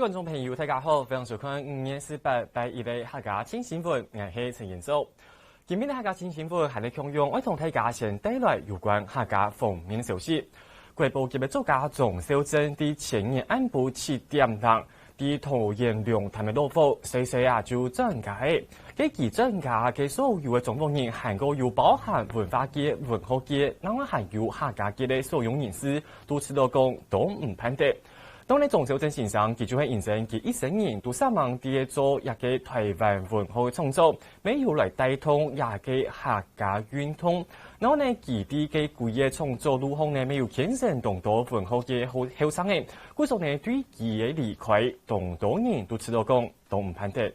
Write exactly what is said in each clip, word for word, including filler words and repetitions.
觀眾朋友，大家好，歡迎收看五月十八拜一个客家新新聞，𠊎係陳延壽。今晡日个客家新新聞還係共樣，愛同大家先帶來有關客家方面个消息。國寶級个作家張肇政在前日暗晡七點零，在桃園龍潭个老屋，隨隨啊就轉家了。該佢轉家个所有个中國人，還過有包含文化界、文學界，另外還有客家界个所有人士，都試著講當毋盼得。 當然，張肇政先生，佢就係因為佢一生人都煞猛在做這个臺灣文學个創作，乜有來帶動這个客家運動。然後呢，佢在該幾个創作路項呢，乜有牽成當多文學个後，後生个，故所呢，對佢个離開，當多人都試著講當毋盼得。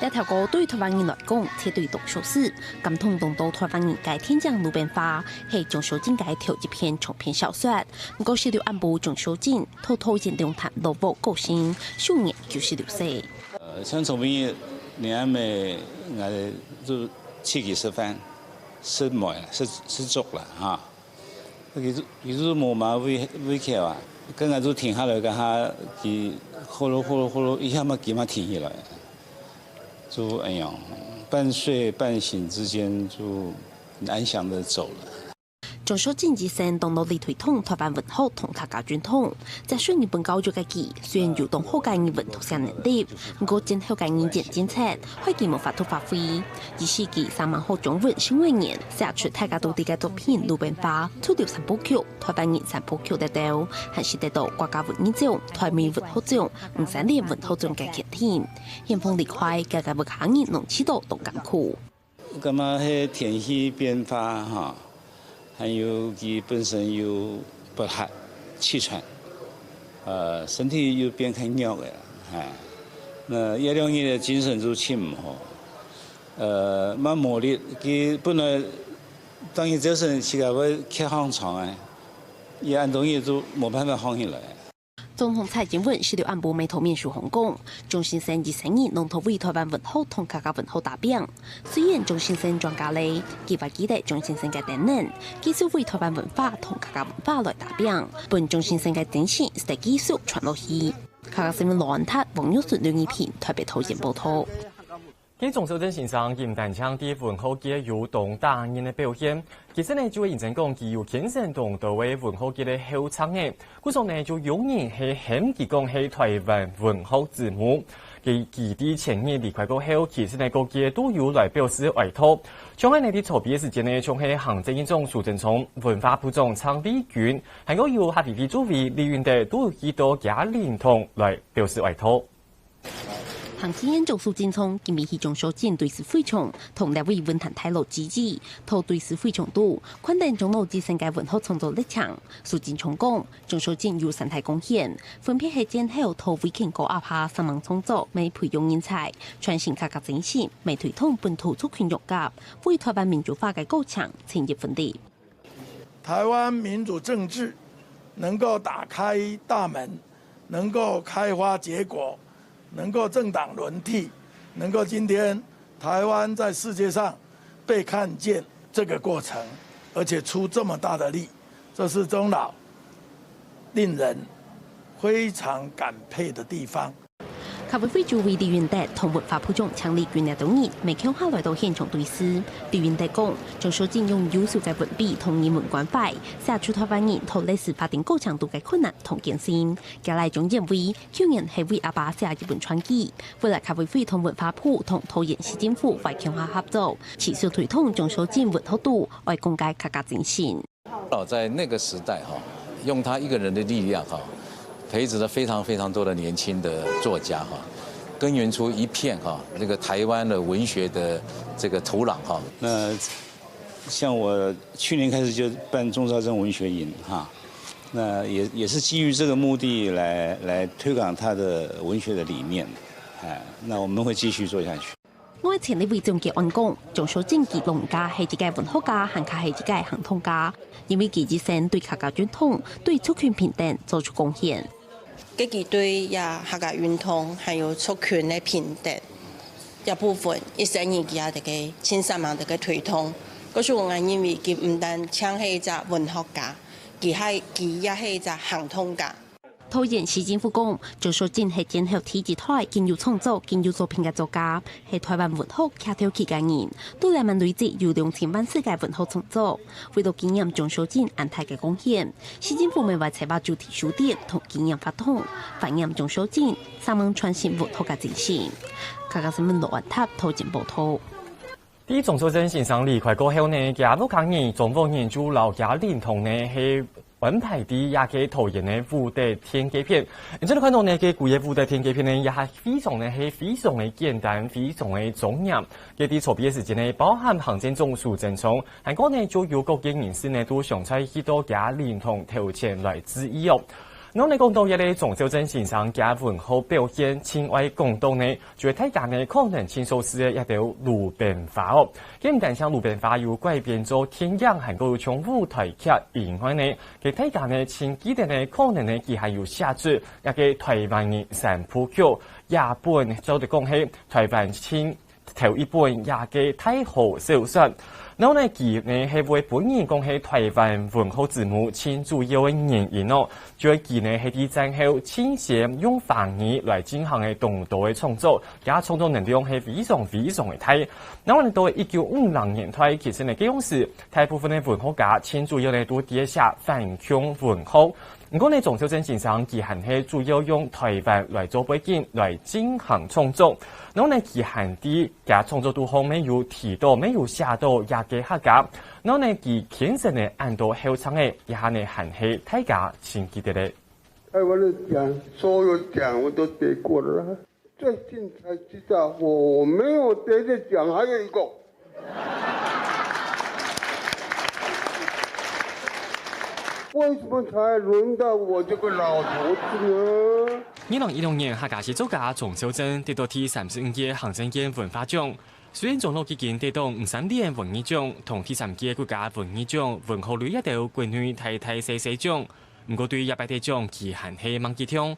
這條歌對臺灣人來講，絕對當熟事。感動當多臺灣人个電影路變化，係張肇政个頭一篇長篇小說。毋過，十六暗晡張肇政在桃園龍潭老屋過身，享年九十六歲。呃，像昨晡日，你阿姆，𠊎就請佢食飯，食糜啦，食，食粥啦，哈。 佢就，佢就無麼个胃，胃口啊，跟𠊎就停下來，跟佢佢呼嚕呼嚕呼嚕，一下嘛，佢嘛停起來，就哎呀，半睡半醒之間就很安詳地走了。張肇政一生當努力推動臺灣文學同客家傳統， 接受日本教育个佢，雖然有當好个語文讀寫能力，毋過真好个語言政策，害佢無法度發揮。於是佢煞猛學中文十五年，寫出大家都知个作品《路邊花》、《出走三部曲》、《臺灣人三部曲》等等，還係得到國家文藝獎、臺美文學獎、吳三連文學獎个肯定。遠方離開，家家屋下人攏試著當艱苦。 感覺係天氣變化哈，還有佢本身有發寒、氣喘，呃，身體又變較弱个啦，哎，該一兩日个精神就盡毋好，呃，嘛無力，佢本來當日朝晨自家會起䟘床个，佢恁多日就無辦法䟘起來。 總統蔡英文十六暗晡眉頭面書項講，張先生一生人攏投為臺灣文學同客家文學打拚。雖然張先生轉家了，佢會記得張先生个等等，繼續為臺灣文化同客家文化來打拚，分張先生个精神得繼續傳落去。客家新聞羅安達、王玉順、劉義平，臺北桃園報導。 該張肇政先生佢毋單淨在文學界有當打眼个表現，其實呢，就會認真講，佢有牽成當多个文學界个後生仔。故所呢，就有人係喊佢講係臺灣文學之母。佢，佢在前日離開過後，其實呢，各界都有來表示哀悼。像係呢，在籌備个時間呢，像係行政院長蘇貞昌、文化部長鄭麗君，還過有客委會主委李雲德，都有去到佢靈堂來表示哀悼。 行政院長蘇貞昌今晡日去張肇政追思會場，同列位文壇大佬致意。在追思會場肚，看等張老一生个文學創作歷程。蘇貞昌講，張肇政有三大貢獻，分別係戰後在維權高壓下煞猛創作，乜培養人才，傳承客家精神，乜推動本土族群融合，為臺灣民主化个過程盡一份力。 台灣民主政治能夠打開大門，能夠開花結果，能夠政黨輪替，能夠今天台灣在世界上被看見，這個過程，而且出這麼大的力，這是鍾老令人非常感佩的地方。 客委會主委李雲德同文化部長鄭麗君兩儕人乜共下來到現場追思。李雲德講，張肇政用優秀个文筆同人文關懷，寫出臺灣人在歷史發展過程肚个困難同艱辛。佢个張燕惠舊年係為阿爸寫一本傳記，未來客委會同文化部同桃園市政府會共下合作，持續推動張肇政文學肚愛講个客家精神。 老在那個時代哈，用他一個人的力量哈，培植了非常非常多的年輕的作家哈，耕耘出一片哈，這個台灣的文學的這個土壤哈。那像我去年開始就辦鍾肇政文學營哈，那也也是基於這個目的來來推廣他的文學的理念，哎，那我們會繼續做下去。 外前立委鍾建安講，張肇政佢老人家係一個文學家，還較係一個行動家，因為佢一生對客家運動、對族群平等做出貢獻。佢對呀客家運動還有族群个平等，這部分一生人佢也得个盡煞猛得个推動。故所𠊎認為佢毋單淨係一隻文學家，佢還佢也係一隻行動家。桃園市政府講，張小振係戰後第一代盡有創作、盡有作品个作家，係台灣文學徛頭區个人，佇兩萬年內有兩千萬字个文學創作。為了紀念張小振恁大个貢獻，市政府每月策劃主題書展同紀念活動，懷念張小振，向望傳承文學个精神。客家新聞羅安塔桃園報導。 在張小振先生離開過後呢，厥屋下人、庄戶人就摎厥靈堂呢係安排在這个桃園个武德殿該片。你這下看到呢，該舊个武德殿該片呢，也係非常呢係非常个簡單，非常个莊嚴。該在籌備个時間呢，包含行政長蘇貞昌，還過呢就有各界人士呢都相繼去到厥靈堂頭前來致意哦。 然後呢，講到這个張小振先生厥文學表現盡愛講到呢，就係大家呢可能盡熟識个這兜魯冰花哦。佢毋單淨魯冰花有改編做電影，還過有像舞台劇以外呢，佢大家呢盡記得呢，可能呢佢還有寫出這个台灣人三部曲，這本做得講係台灣盡 頭一本這个大河小說。然後呢，佢呢係會分人講係台灣文學之母盡主要个原因哦。就係佢呢係在戰後盡先用華語來進行个當多个創作，厥創作能量係非常非常个大。然後呢，到一九五零年代，其實呢，該央時大部分个文學家盡主要呢都在寫反共文學。 毋過呢，張小振先生佢還係主要用台灣來做背景來進行創作，然後呢，佢還在厥創作肚項乜有提到、乜有寫到這个客家，然後呢，佢牽涉呢恁多後生个，這下呢還係大家盡記得个。台灣的獎，所有獎我都得過了啦。 最近才知道，我没有得的奖还有一个。为什么才轮到我这个老头子呢？二零一六年，客家詩作家張小振得到第三十五屆行政院文化獎。雖然張老已經得到吳三連文藝獎同第三屆國家文藝獎文學類這兜國內大大細細獎，毋過對這擺得獎，佢還係吂幾暢。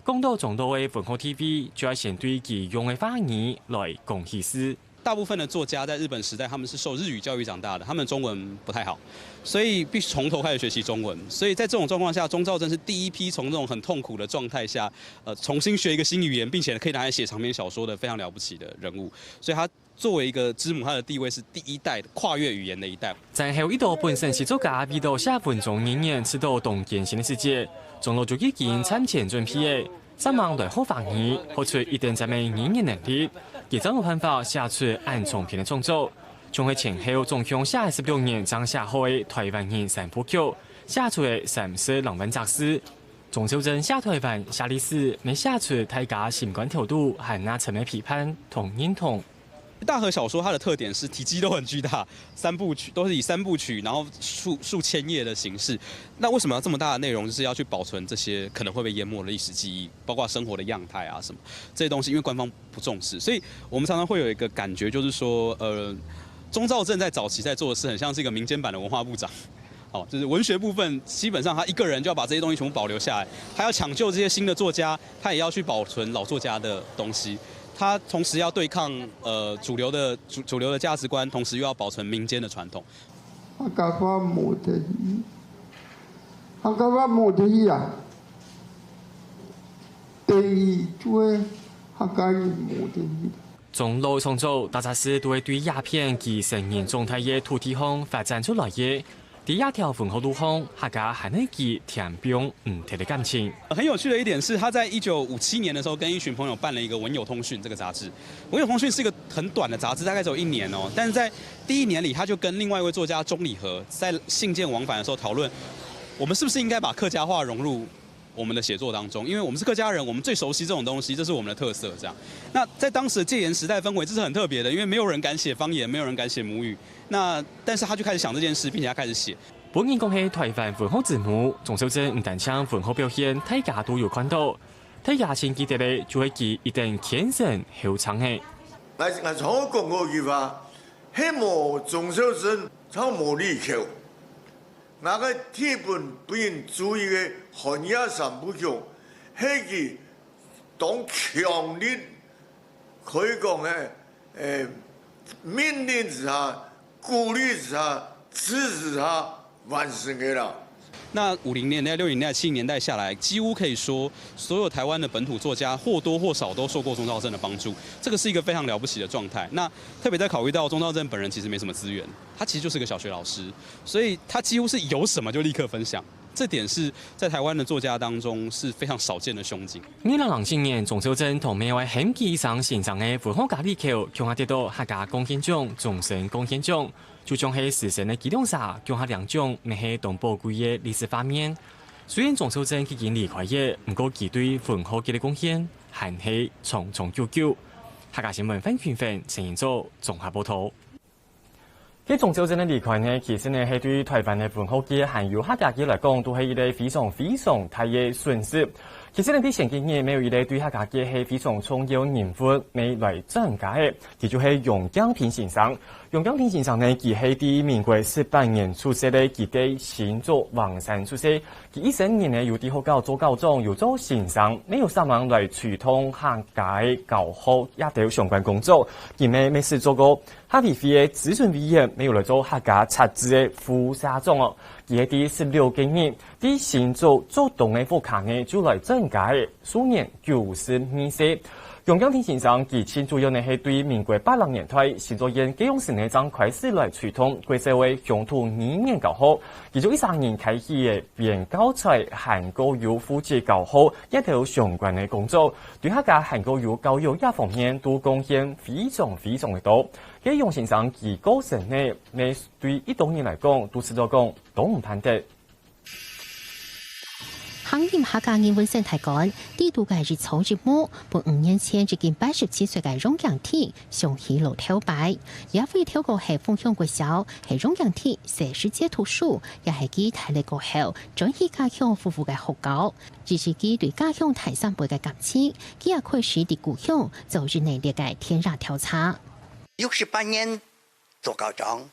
講到張老个文學地位，就愛先對佢用个話語來講起事。大部分的作家在日本時代，他們是受日語教育長大的，他們中文不太好，所以必須從頭開始學習中文。所以在這種狀況下，鍾肇政是第一批從這種很痛苦的狀態下，呃，重新學一個新語言，並且可以拿來寫長篇小說的非常了不起的人物。所以他作為一個之母，他的地位是第一代跨越語言的一代。戰後一到本省詩作家為到寫文章語言試到當艱辛个時節，張老就已經參前準備个，煞猛來學華語，學出一等站个語言能力。佢正有辦法寫出恁長篇个創作，像係前後總共寫十六年正寫好个《台灣人三部曲》，寫出个三十零萬隻字， 張小振寫台灣、寫歷史，乜寫出大家心肝頭肚還那深个批判同認同。大河小說它的特點是體積都很巨大，三部曲都是以三部曲，然後數數千頁的形式。那為什麼要這麼大的內容，就是要去保存這些可能會被淹沒的歷史記憶，包括生活的樣態啊什麼這些東西，因為官方不重視，所以我們常常會有一個感覺，就是說，呃，鍾肇政在早期在做的事，很像是一個民間版的文化部長。 哦，就是文學部分，基本上他一個人就要把這些東西全部保留下來，他要搶救這些新的作家，他也要去保存老作家的東西。他同時要對抗，呃，主流的，主，主流的價值觀，同時又要保存民間的傳統。客家話無得去，客家話無得去啊！第二就係客家人無得去。張老創作大多數都係對這片佢成人長大个土地項發展出來个。 在這條文學路項，客家還係佢添放毋忒个感情。很有趣的一點是，他在一九五七年的時候，跟一群朋友辦了一個《文友通訊》這個雜誌。《文友通訊》是一個很短的雜誌，大概只有一年哦。但是在第一年裡，他就跟另外一位作家鍾理和在信件往返的時候討論，我們是不是應該把客家話融入我們的寫作當中，因為我們是客家人，我們最熟悉這種東西，這是我們的特色。這樣，那在當時的戒嚴時代氛圍，這是很特別的，因為沒有人敢寫方言，沒有人敢寫母語。那但是他就開始想這件事，並且他開始寫。分人講係台灣文學之母，張小振毋單淨文學表現，大家都有看到。大家盡記得个，就係佢一等虔誠後生个。𠊎，𠊎常講過一句話，係無張小振，正無李喬。 𠊎个第一本分人注意个《寒夜三部曲》，係佢當強烈，可以講係呃，命令之下、鼓励之下、支持之下完成个啦。那五零年代、六零年代、七零年代下来，几乎可以说，所有台湾的本土作家或多或少都受过钟肇政的帮助，这个是一个非常了不起的状态。那特别在考虑到钟肇政本人其实没什么资源，他其实就是个小学老师，所以他几乎是有什么就立刻分享。这点是在台湾的作家当中是非常少见的胸襟。二零零七年，钟肇政同另外喊佢一聲先生个文學家李喬，共下得到客家貢獻獎、終身貢獻獎，就像係師生个紀念冊，共下領獎，乜係當寶貴个歷史畫面。雖然鐘肇政已經離開了，毋過佢對文學界个貢獻還係長長久久。客家新聞范群芬、陳英祖綜合報導。 該鐘肇政个離開呢，其實呢係對台灣个文學界還有客家界來講，都係一個非常非常大个損失。其實呢，在前幾日，乜有一個對客家界係非常重要人物，乜來轉家个，佢就係楊絳平先生。楊絳平先生呢，佢係在民國十八年出世个，佢在新竹橫山出世。佢一生人呢，有在學校做校長，有做先生，乜有煞猛來推動客家个教學這兜相關工作。佢乜乜試做過 客委會个諮詢委員，乜有來做客家雜誌个副社長哦。佢係在十六个月，在新竹竹東个屋下呢，就來轉家个，時年九十二歲。楊絳平先生佢盡主要呢係對民國八零年代新竹縣該央時呢正開始來推動國小个鄉土語言教學，佢就一儕人開始个編教材，還過有負責教學這兜相關个工作，對客家還過有教育這方面都貢獻非常非常个多。 該楊先生佢過身呢，乜對一般人來講，都試著講當毋盼得。行入客家人文生態館，裡肚个一草一木，分五年前已經八十七歲个楊絳平想起老頭擺。這位頭過係鳳雄國小，係楊絳平細時節讀書，也係佢大了過後，轉去家鄉服務个學校。這係佢對家鄉大山背个感情，佢也開始在故鄉做一年列个田野調查。 六十八年做校長，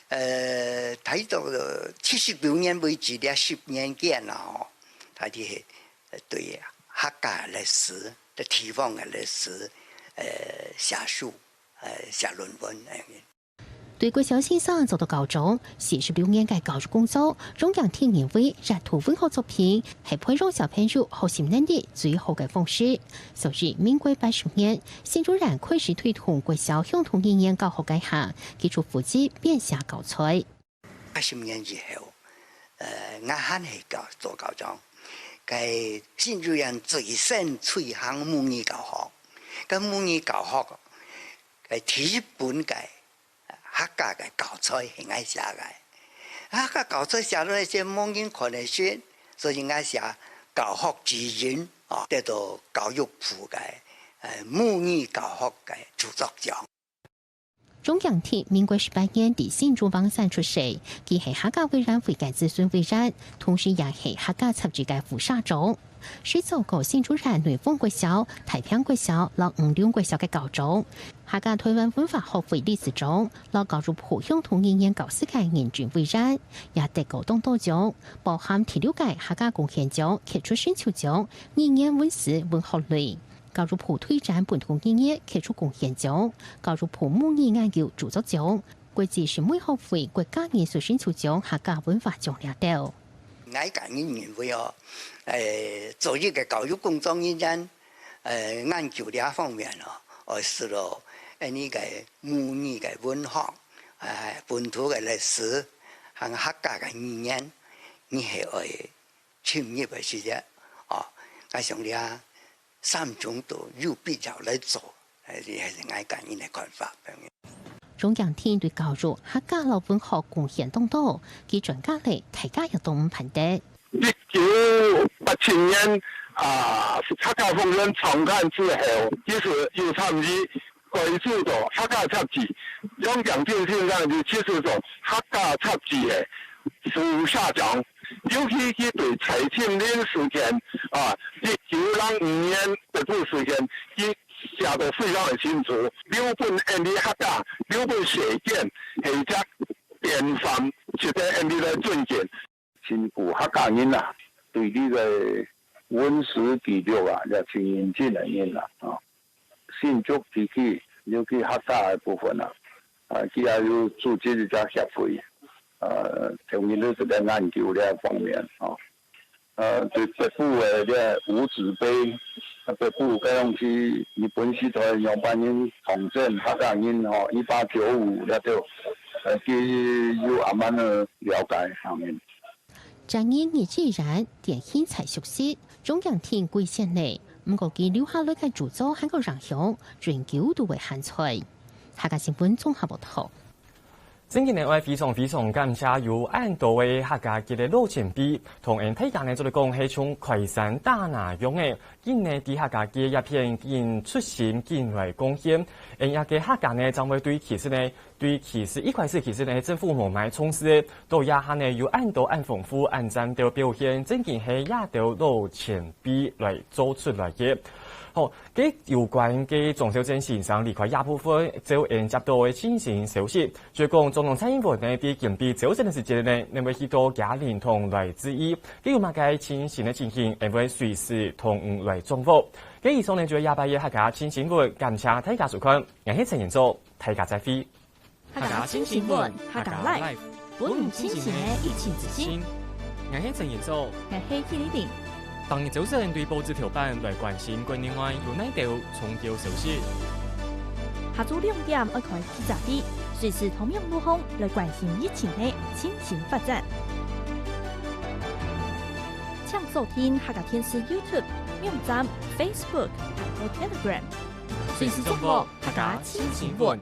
呃，大到七十六年為止，這十年間啦吼，大家對客家歷史、地方个歷史，呃，寫書，呃，寫論文。對國小先生做到校長，四十六年个教育工作，楊絳平認為，這套文學作品係培養小朋友學習能力最好个方式。所以，民國八十年， 新竹縣開始推動國小鄉土語言教學該下，佢就負責編寫教材。八十年以後，呃，𠊎還係教做校長，該新竹縣最先推行母語教學，該母語教學，該第一本个客家个教材係𠊎寫个。客家教材寫落來，先無人看得識，所以𠊎寫教學指引，啊，得到教育部个，呃，母語教學个著作獎。 楊絳平民國十八年在新竹橫山出世，佢係客家委員會个諮詢委員，同時也係客家雜誌个副社長。佢做過新竹縣內豐國小、太平國小摎五龍國小个校長。客家台灣文化學會理事長，摎教育部鄉土語言教師个認證委員，也得過當多獎，包含第六屆客家貢獻獎傑出成就獎、語言文史文學類、教育部推展本土語言傑出貢獻獎、教育部母語研究著作獎、國際審委學會國家藝術成就獎客家文化獎這兜。 𠊎個人認為哦，誒，做一個教育工作人員，誒，研究這方面哦，愛使到誒，你个母語个文學，誒，本土个歷史，還客家个語言，你係愛深入个時節，哦，𠊎想這三種都有必要來做，誒，這係𠊎個人个看法。 楊絳平對教育、客家摎文學貢獻當多，佢轉家了，大家也都毋盼得。一九八七年啊，客家風雲創刊之後，其實有參與改組到客家雜誌。楊絳平先生就其實做客家雜誌个副社長，尤其佢對蔡芩苓事件啊，一九零五年个事件，佢寫到非常个清楚。六本𫣆俚客家，六本世界，係一隻典範，值得𫣆俚來尊敬。真古客家人啊，對這个文史記錄啊，也真認真个人啊，啊，新竹地區尤其客家个部分啊，啊，佢也有組織一隻協會，呃，長期都是在研究這方面，吼。呃，對北部个這五子碑，啊，北部該用去日本時代仰般人統治客家人，吼，一八九五這兜，呃，佢有恁樣个了解上面。 遮人日日然，電器才熟悉，中央定貴線呢。毋過佢留下來个著作還過影響，永久都會還在。客家新聞綜合報導。正經呢，愛非常非常感謝有恁多个客家節个老前輩，同𫣆大家呢做得講係像開山打林樣个，緊呢在客家節這片緊出心緊來貢獻。𫣆這个客家呢，正會對其實呢， 對，其實一開始其實呢，政府無麼重視个，到這下呢，有恁多恁豐富、恁讚个表現，正經係這兜老前輩來做出來个。好，該有關个張肇政先生離開這部分，就𫣆接到个最新消息，就講總統蔡英文呢，在今晡朝晨个時間呢，正會去到加靈堂來致意。該有麼个最新个情形，𫣆會隨時同你來掌握。該以上呢，就係這擺个客家最新聞，感謝大家收看，𠊎係陳彥祖，大家再會。 客家新新聞，客家Life，分你清醒个疫情資訊。𠊎係陳彥祖，𠊎係K麗玲。逐日朝晨對報紙頭版來關心國內外有哪兜重要消息。下晝兩點愛開記者會，隨時透明路項來關心疫情个最新發展。請鎖定客家電視YouTube、網站、Facebook，還有Telegram，隨時掌握客家新新聞。